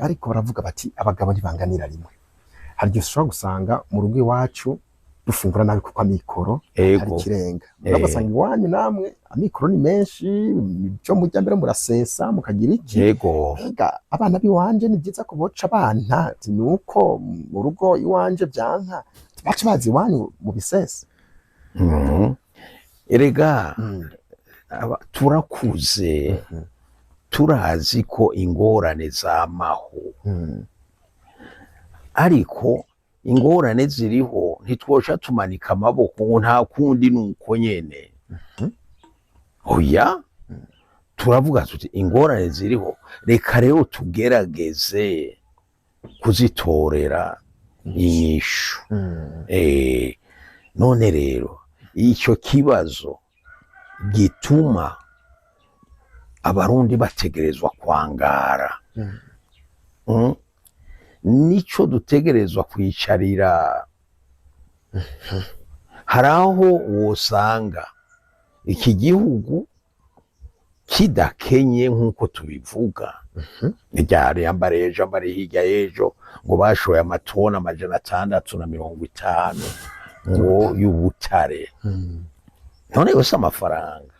Ariko baravuga bati abagabo ntibanganira rimwe. Hari igihe ushobora gusanga mu rugo iwacu dufungura nabi kuko amikoro atari ikirenga. Ugasanga iwanyu namwe amikoro ni menshi, ibyo mujya mbere murasesa mukagira iki. Mbega abana b'iwanje ni byiza ko boca abana, ni uko mu rugo iwanje byanka baca baza iwanyu mu bisesa. Erega turakuze, turazi ko ingorane zamaho, ariko ingorane ziriho ntitwosha tumanika amaboko ngo nta kundi nuko nyene. Oya, turavuga tuti ingorane ziriho, reka rero tugerageze kuzitorera inyishu. None rero icyo kibazo gituma Abarundi bategerezwa kwangara, Nico dutegerezwa kwicarira. Hari aho wosanga iki gihugu kidakenye nk'uko tubivuga, ryari ambare ejo, ambare hirya y'ejo, ngo bashoye amatoni 650 ngo y'ubutare. None yose amafaranga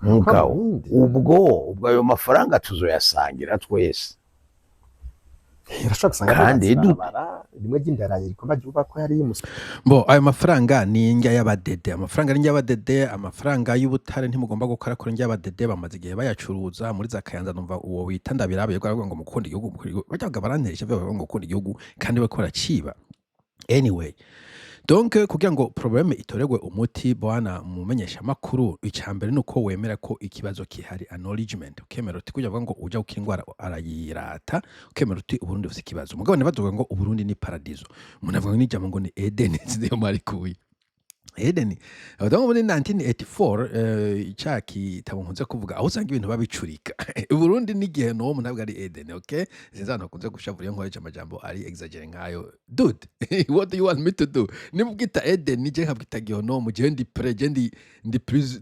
mugabo Abarundi. Ubwo ayo mafaranga tuzoyasangira twese. Urashobora gusanga Kandi bubatse ibarabara rimwe ry'indarayi rigomba ryubakwa yari y'umusoro. Bo ayo mafaranga ni indya y'abadede, amafaranga ni indya y'abadede, amafaranga y'ubutare ntimugomba gukora kuri indya y'abadede. Bamaze igihe bayacuruza muri za Kayanza. Numva uwo wita Ndabirabe yariko ngo mukunda igihugu, mukunda igihugu. Barya baranteresha bavuga ngo gukunda igihugu kandi bariko baraciba. Anyway, donc kugira ngo problème itoregwe umuti, bwana mumenyesha makuru, icambere nuko wemera ko ikibazo kihari, acknowledgement, ukemera uti kugira ngo uja gukira ingwara arayirata, ukemera uti Uburundi bufise ikibazo. Mugabo ntibavuga ngo Uburundi ni paradiso. Umuntu avuga ngo n'ijambo ngo ni Eden, sinzi iyo mwarikuye Eden. Donc muri 1984, ca kitabo nkunze kuvuga aho usanga ibintu babicurika. Uburundi n'igihe n'uwo ntabwo ari Eden, okay? Sinzi abantu bakunze gushavura iyo nkoresha amajambo ari exagéré nkayo. Dude, what do you want me to do? Niba ubwita Eden, je nkabwita Gihonomu, je ndi près, je ndi plus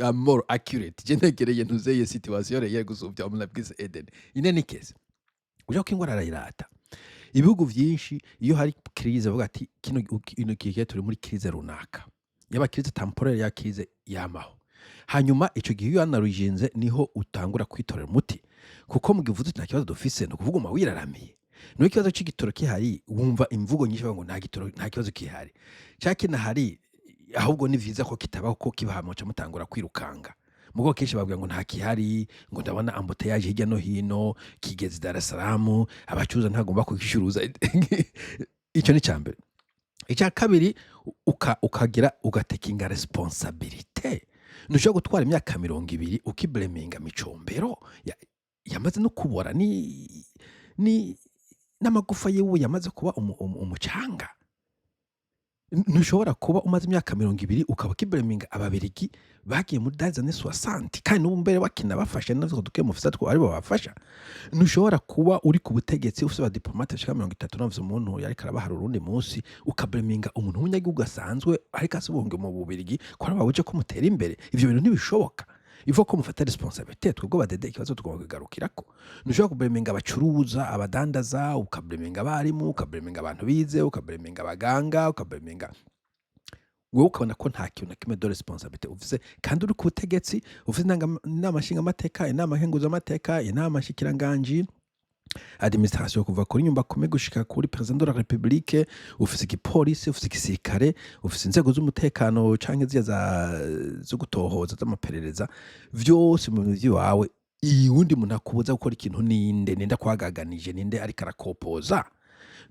I'm more accurate. Je ntegereye ntuzeye situation réelle gusumvya umuntu abwise Eden. In any case, uja ko ingwara arayirata. Ibihugu vyinshi iyo hari crise bavuga ati kino gihe turi muri crise runaka, yaba crise temporaire, ya crise yamaho. Hanyuma ico gihe iyo analysinze niho utangura kwitorera umuti, kuko mu gihe uvuze uti nta kibazo dufise, ni ukuvuga uma wiraramiye. Niyo ikibazo c'igitoro kihari, wumva imvugo nyinshi bavuga ngo nta gitoro, nta kibazo kihari, ca kinahari ahubwo ni vyiza ko kitabaho, ko kiba muca mutangura kwirukanga. Mugo kenshi babwira ngo nta kihari, ngo ndabona embouteillage hirya no hino kigeze i Dar es Salaam, abacuruza ntagomba kugishuruza. Ico ni cambere. Icya kabiri, ukagira ugatekinga responsabilité. Ntushobora gutwara imyaka 20 ukibleminga Micombero yamaze no kubora, ni n'amagufa yiwe yamaze kuba umucanga. Ntushobora kuba umaze imyaka 20 ukaba ukibleminga Ababirigi bagiye muri dans années 60, kandi n'ubu mbere bakina bafashe natwe duke mufise two aribo babafasha. Ntushobora kuba uri ku butegetsi ufise abadiplomate bashika 30, navuze umuntu yariko arabahara urundi munsi, ukableminga umuntu w'umunyagihugu asanzwe ariko asubunge mu Bubirigi ko ari babuje ko mutera imbere. Ivyo bintu ntibishoboka. Il faut ko mufata responsabilité. Twebwe badede ikibazo tugomba kugarukirako. Ntushobora kubleminga abacuruza, abadandaza, ukableminga abarimu, ukableminga abantu bize, ukableminga abaganga, ukableminga wewe, ukabona ko nta kintu na kimwe de responsabilité ufise kandi uri ku butegetsi, ufise inama nshingamateka, inama nkenguzamateka, inama nshikiranganji, administration kuva kuri nyumba kumi gushika kuri président de la République, ufise igipolisi, ufise igisirikare, ufise inzego z'umutekano canke ziriya zo gutohoza z'amaperereza, vyose mu bintu vyiwawe. Uwundi muntu akubuza gukora ikintu ninde? Ninde akwagaganije? Ninde ariko arakopoza?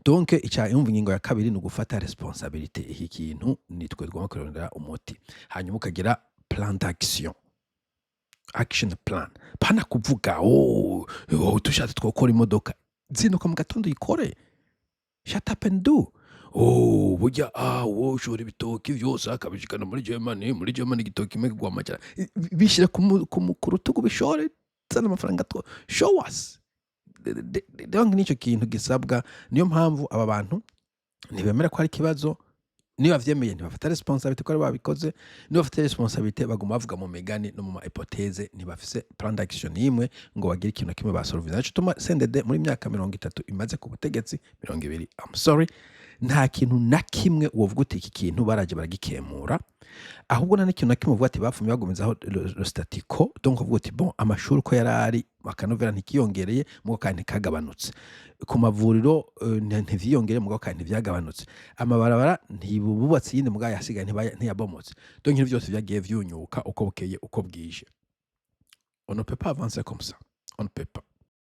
Donc ica yumva ingingo ya kabiri ni ugufata responsabilité. Iki kintu nitwe tugomba kurondera umuti, hanyuma ukagira plan d'action, action plan. Pana kuvuga oh, tushatse twokora imodoka, zinduka mu gatondo uyikore, shut up and do. Oh, burya wowe ushora ibitoki vyose akabishikana muri Germany, muri Germany igitoki kimwe kigwa amajana, bishire ku rutugu, bishore, zana amafaranga two show us. Donc nico kintu gisabwa. Niyo mpamvu aba bantu ntibemera ko hari ikibazo. Niyo bavyemeye, ntibafata responsabilité ko ari babikoze. Niyo bafata responsabilité, baguma bavuga mu migani no mu ma hypothèse, ntibafise plan d'action n'imwe ngo bagire ikintu na kimwe basolve. Naco tuma CNDD muri myaka 30 imaze ku butegetsi, 20, I'm sorry, nta kintu na kimwe wovuga uti iki kintu baraje baragikemura. Ahubwo nta n'ikintu na kimwe uvuga ati bapfumye bagumizaho le statu quo. Donc uvuga uti bon, amashuri uko yari ari, akanovera ntikiyongereye, mugo kandi ntikagabanutse. Ku mavuriro ntivyiyongereye, mugabo kandi ntivyagabanutse. Amabarabara ntibubatse iyindi, mugabo yasigaye ntiyabomotse. Donc ibintu vyose vyagiye vyunyuka uko bukeye uko bwije. On ne peut pas avancer comme ça, on ne peut pas.